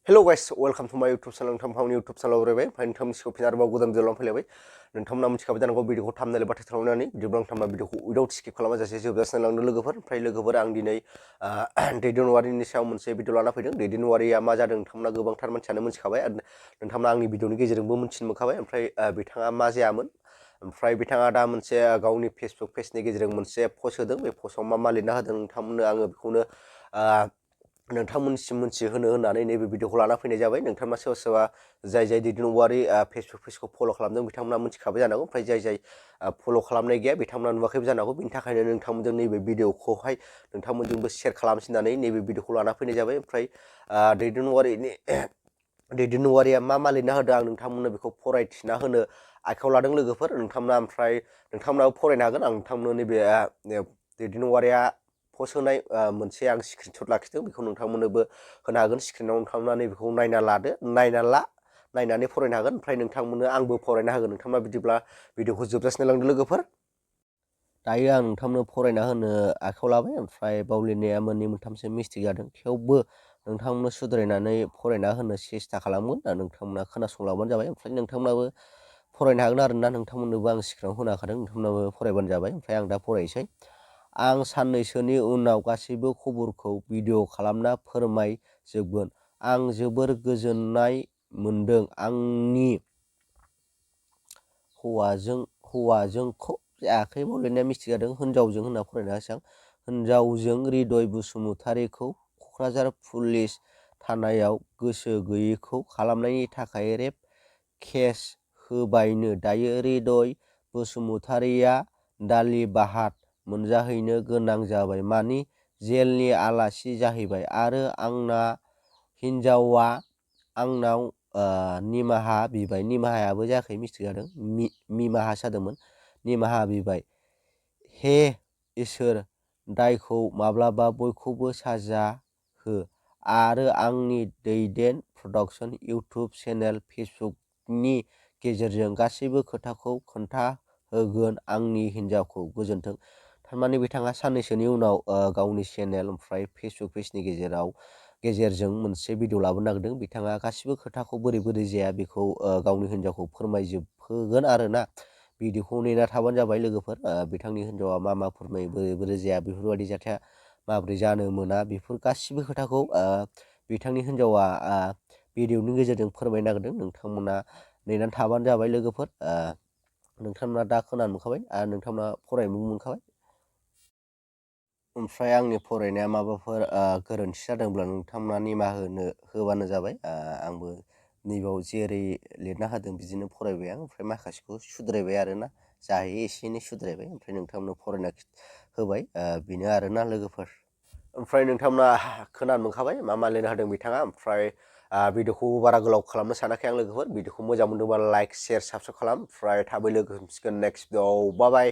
Hello guys, welcome to my YouTube channel. नोंथांमोननि YouTube channel आवरायबाय ओमफ्राय नोंथांनि सिगाङाव फिन आरोबाव गोदान भिडिअ लांफैलायबाय नोंथांमोना मिथिखाबाय जानांगौ भिडिअखौ थाम्बनेल एबा टाइटेलाव नायनानै बिदिब्ला नोंथांमोना भिडिअखौ उइदाउट स्किप खालामाजासे जोबजासिम नायलांदो लोगोफोर आं दिनै दैदेनवारिनि सायाव मोनसे भिडिअ लाना फैदों दैदेनवारिया मा जादों नोंथांमोना गोबांथार मानसियानो मिथिखाबाय आरो नोंथांमोना आंनि भिडिअनि गेजेरजोंबो मिथिनो मोनखाबाय ओमफ्राय बिथाङा मा जायामोन ओमफ्राय बिथाङा दा मोनसे गावनि फेसबुक पेजनि गेजेरजों मोनसे पस्ट होदों बे पस्टआव मा लिरना होदों नोंथांमोननो आङो बेखौनो नोंथांमोननिसिम मोनथिहोनो होननानै नैबे भिडिअखौ लाना फैनाय जाबाय नोंथांमोना सोरबा जाय दैदेनवारि फेसबुक पेजखौ फल' खालामदों बिथांमोना मिथिखाबाय जानांगौ ओमफ्राय जाय फल' खालामनाय गैया बिथांमोना नुवाखैबो जानांगौ बिनि थाखायनो नोंथांमोनजों नैबे भिडिअखौहाय नोंथांमोनजोंबो शेयार खालामसिननानै नैबे भिडिअखौ लाना फैनाय जाबाय ओमफ्राय दैदेनवारिया मा लिरना होदों आं नोंथांमोननो बेखौ फरायथिना होनो आखायाव लादों लोगोफोर नोंथांमोनाबो फरायनो हागोन आं नोंथांमोननो नैबे दैदेनवारिया पस्ट होनाय मोनसे आं स्क्रिनशट लाखिदों बेखौ नोंथांमोननोबो होनो हागोन स्क्रिनाव नोंथांमोना नैबेखौ नायनानै फरायनो हागोन ओमफ्राय नोंथांमोननो आंबो फरायना होगोन नोंथांमोना बिदिब्ला भिडिअखौ जोबजासिम नायलांदो लोगोफोर दायो आं नोंथांनो फरायना होनो आखायाव लाबाय ओमफ्राय बावलिनाया मोननै मोनथामसो मिस्टेक जादों थेवबो नोंथांमोननो सुद्रायनानै फरायना होनो सेस्था खालामगोन नोंथांमोना खोनासंलांबानो जाबाय ओमफ्राय नोंथांमोनाबो फरायनो हागोन आरोना नोंथांमोननोबो आं स्क्रिनाव होनो हाखादों नोंथांमोनाबो फरायबानो जाबाय ओमफ्राय आं दा फरायसै आं साननैसोनि उनाव गासैबो खबरखौ भिडिअ खालामना फोरमायजोबगोन आं जोबोर गोजोननाय मोनदों आंनि हौवाजोंखौ जायाखै बावलायनाया मिस्टेक जादों हिनजावजों होनना फरायनो हासै आं हिनजावजों हृदय बसुमतारीखौ क'क्राझार पुलिस थानायाव गोसो गैयैखौ खालामनायनि थाखाय रेप केस होबायनो दायो हृदय बसुमतारीया दालि भात मोनजाहैनो गोनां जाबाय मानि जेलनि आलासि जाहैबाय आरो आंना हिनजावा आंनाव निमाहा बिबाय निमाहायाबो जायाखै मिस्टेक जादों निमाहा जादोंमोन निमाहा बिबाय हे इसोर दायखौ माब्लाबा बयखौबो साजा हो आरो आंनि दैदेन प्रडाक्शन इउटुब चेनेल फेसबुकनि गेजेरजों गासैबो खोथाखौ खोन्था होगोन आंनि हिनजावखौ गोजोन्थों थारमाने बिथाङा साननैसोनि उनाव गावनि चेनेल ओमफ्राय फेसबुक पेजनि गेजेरजों मोनसे भिडिअ लाबोनो नागिरदों बिथाङा गासिबो खोथाखौ बोरै जाया बेखौ गावनि हिनजावखौ फोरमायजोबहोगोन आरोना भिडिअखौ नेना थाबानो जाबाय लोगोफोर बिथांनि हिनजावा मा फोरमायो बोरै जाया बेफोरबायदि जाथाया माबोरै जानो मोना बेफोर गासिबो खोथाखौ बिथांनि हिनजावा भिडिअनि गेजेरजों फोरमायनो नागिरदों नोंथांमोना नेनानै थाबानो जाबाय लोगोफोर नोंथांमोना दा खोनानो मोनखाबाय आरो नोंथांमोना फरायनोबो मोनखाबाय ओमफ्राय आंनि फरायनाया माबाफोर गोरोन्थि जादोंब्ला नोंथांमोना निमाहा होबानो जाबाय आंबो नैबेयाव जेरै लिरना होदों बिदिनो फरायबाय आं ओमफ्राय माखासेखौ सुद्रायबाय आरोना जाहैयो एसे एनै सुद्रायबाय ओमफ्राय नोंथांमोननो फरायना होबाय बेनो आरोना लोगोफोर ओमफ्राय नोंथांमोना खोनानो मोनखाबाय मा लिरना होदों बिथाङा ओमफ्राय भिडिअखौ बारा गोलाव खालामनो सानाखै आं लोगोफोर भिडिअखौ मोजां मोनदोंबा लाइक शेयार साबस्क्राइब खालाम ओमफ्राय थाबै लोगो हमसिगोन नेक्स्ट भिडिअ बाय